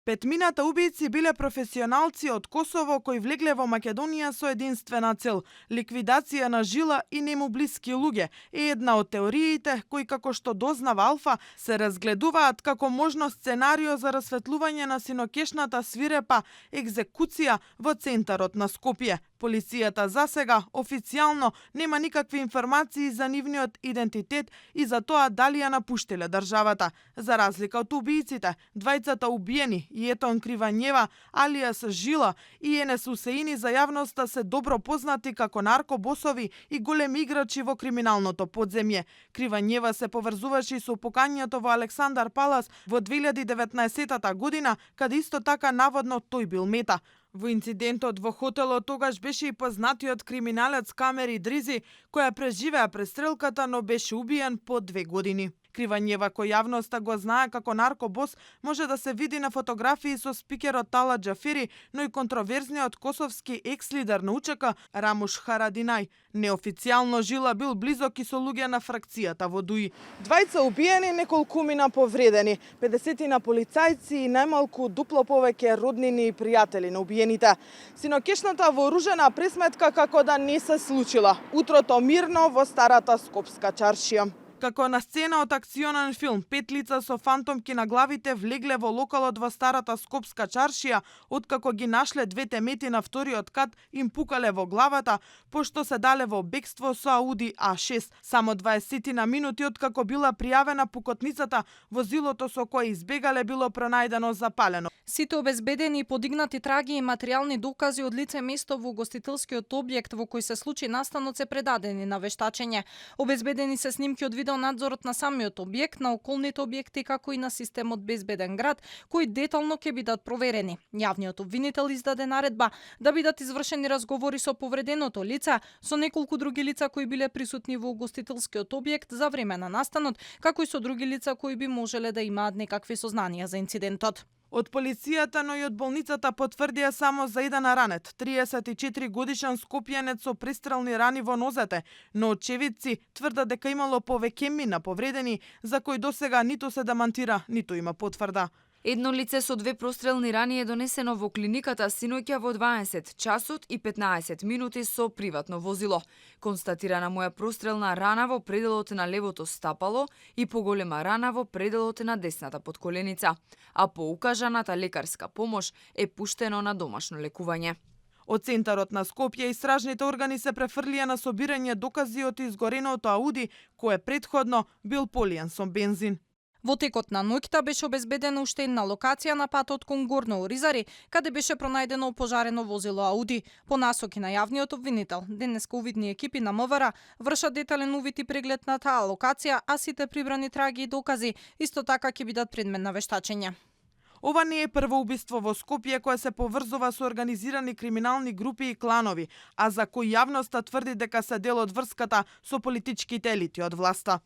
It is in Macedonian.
Петмината убијци биле професионалци од Косово кои влегле во Македонија со единствена цел – ликвидација на Жила и нему блиски луѓе, е една од теориите кои, како што дознава Алфа, се разгледуваат како можно сценарио за расветлување на синокешната свирепа екзекуција во центарот на Скопје. Полицијата засега официјално нема никакви информации за нивниот идентитет и за тоа дали ја напуштиле државата. За разлика од убијците, двајцата убиени Јетон Кривањева, алијас Жила и Енес Усеини за јавноста се добро познати како наркобосови и големи играчи во криминалното подземје. Кривањева се поврзуваше со покањето во Александар Палас во 2019 година, каде исто така наводно тој бил мета. Во инцидентот во хотелот тогаш беше и познатиот криминалец Камери Дризи, која преживеа престрелката, но беше убиен по 2 години. Кривањева, кој јавноста го знае како наркобос, може да се види на фотографии со спикерот Тала Џафери, но и контроверзниот косовски екс-лидер на УЧК Рамуш Харадинај. Неофицијално Жила бил близок и со луѓе на фракцијата во ДУИ. Двајца убиени, неколкумина повредени, 50 полицајци и најмалку дупло повеќе роднини и пријатели на убиените. Синокешната вооружена пресметка како да не се случила. Утрото мирно во старата скопска чаршија. Како на сцена од акционен филм, 5 лица со фантомки на главите влегле во локалот во старата скопска чаршија, откако ги нашле двете мети на вториот кат, им пукале во главата, пошто се дале во бегство со Ауди А6. Само 20 на минути откако била пријавена пукотницата, возилото со кое избегале било пронајдено запалено. Сите обезбедени и подигнати траги и материјални докази од лице место во гостителскиот објект во кој се случи настанот се предадени на вештачење. Обезбедени се снимки од надзорот на самиот објект, на околните објекти, како и на системот Безбеден град, кои детално ќе бидат проверени. Јавниот обвинител издаде наредба да бидат извршени разговори со повреденото лице, со неколку други лица кои биле присутни во гостителскиот објект за време на настанот, како и со други лица кои би можеле да имаат некакви сознанија за инцидентот. Од полицијата, но и од болницата потврдија само за еден ранет, 34 годишен скопјанец со пристрелни рани во нозете, но очевидци тврдат дека имало повеќе мина повредени, за кои досега ниту се демантира, ниту има потврда. Едно лице со 2 прострелни рани е донесено во клиниката синоќа во 20 часот и 15 минути со приватно возило. Констатирана му е прострелна рана во пределот на левото стапало и поголема рана во пределот на десната подколеница, а по укажаната лекарска помош е пуштено на домашно лекување. Од центарот на Скопје истражните органи се префрлија на собирање докази од изгореното Ауди, кое претходно бил полиен со бензин. Во текот на ноќта беше обезбедена уште една локација на патот кон Горно Оризари, каде беше пронајдено опожарено возило Ауди. По насоки на јавниот обвинител, денеска увидни екипи на МВР вршат детален увид и преглед на таа локација, а сите прибрани траги и докази исто така ќе бидат предмет на вештачење. Ова не е прво убиство во Скопје кое се поврзува со организирани криминални групи и кланови, а за кои јавноста тврди дека се дел од врската со политичките елити од власта.